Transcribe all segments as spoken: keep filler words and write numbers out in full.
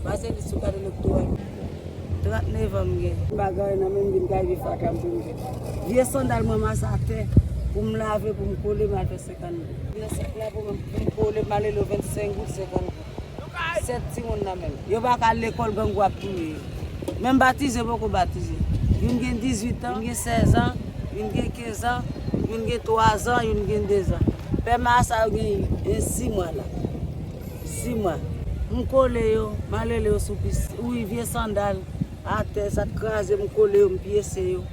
Pase li sou kataloktwal. Trant novanm gen. M pa gen anyen nan men m, vin kay vye fatra m pou m gen. Vye sandal mwen m ase atè pou m lave, pou m kole, m al fè senkant goud. Nan sèk la pou mwen, pou m kole, m ale lo vennsenk goud, senkant goud. Sèt timoun nan men m. Yo pa ka al lekòl, grangou ap touye yo. Menm batize poko batize. Youn gen dizuit an, youn gen sèz an, youn gen kenz an, youn gen twa zan, youn gen de zan. Pè ma sa yo gen e, sis mwa la. Sis mwa. M kole yo, m al rele yo sou pis. Wi, vye sandal, atè, sa t kraze, m kole yo, m pyese yo.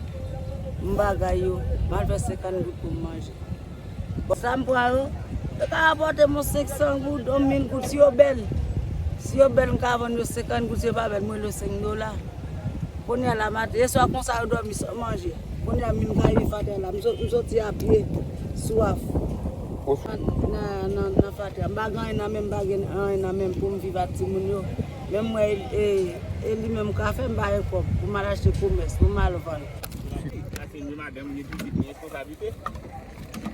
M bagay yo, m al fè senkant goud pou m manje. Bon, sa m pran yo, yo ka rapòte m yon senk san goud, yon mil goud, si yo bèl. Si yo bèl, m ka vann yo senkant goud, si yo pa bèl, m rele yo senk dola. Kounye a la maten, e swa konsa yo dòmi san manje. Kounye a, m vin kay vye fatra la, m sot-, m soti a pye, swaf. Nan, nan, nan, nan fatra. M pa gen anyen nan men m, m pa gen anyen nan men m pou m viv ak timoun yo. Men m wè, e, e li menm ka fè, m pa gen kòb pou m al achte komès, pou m al vann. Sa se yon madanm, yon pitit, yon responsablite.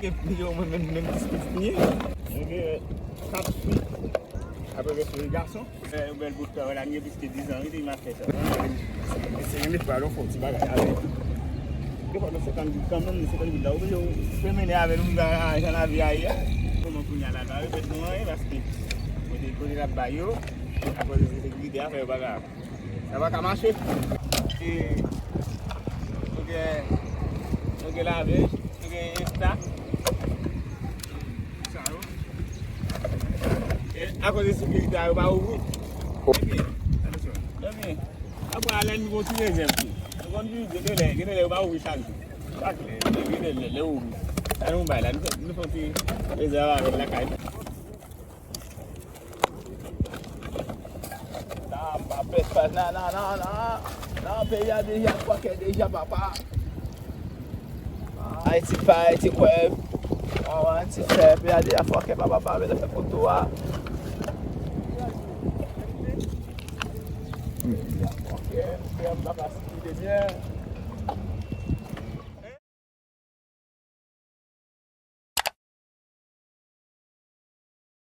Gen pye yo, mwen menm, menm ti pitit m ye. Mwen gen kat fi. Apre rès se yon gason. Fè yon bèl bout tan la, m gen plis ke diz an, wi, depi m ap fè sa. Mesye, gen de fwa, lè w fè yon ti bagay avè l. Gen fwa, nan senkant goud kanmenm, nan senkant goud la, ou oblije w fè mennen avè l, ou menm jan lavi a ye a. Kòman kounye a la, nou pa repèt nou anyen, paske kote, kote l ap bay yo, akoz de sekirite a, fè yo pa ka. Sa pa ka mache. E, nou gen, nou gen lavej, nou gen esta. Sa yo. E, akoz de sekirite a, yo pa ouvri. Ebyen, ebyen, apre alè, nou gon ti rezèv tou. Nou konn di, gen de lè, gen de lè, yo pa ouvri chak jou. Chak lè, gen de lè, lè yo ouvri. Sa nou bay la, nou fè, nou fè ti rezèv avè l lakay nou. Nan, pa pèt pa, nan, nan, nan, nan. Nan, peyi a deja fòkè deja, papa. Ayiti pa, Ayiti kwè. Waw, Ayiti fè, peyi a deja fòkè, papa, pa vle fè foto a. Fòkè, peyi a pa ka sikile byen.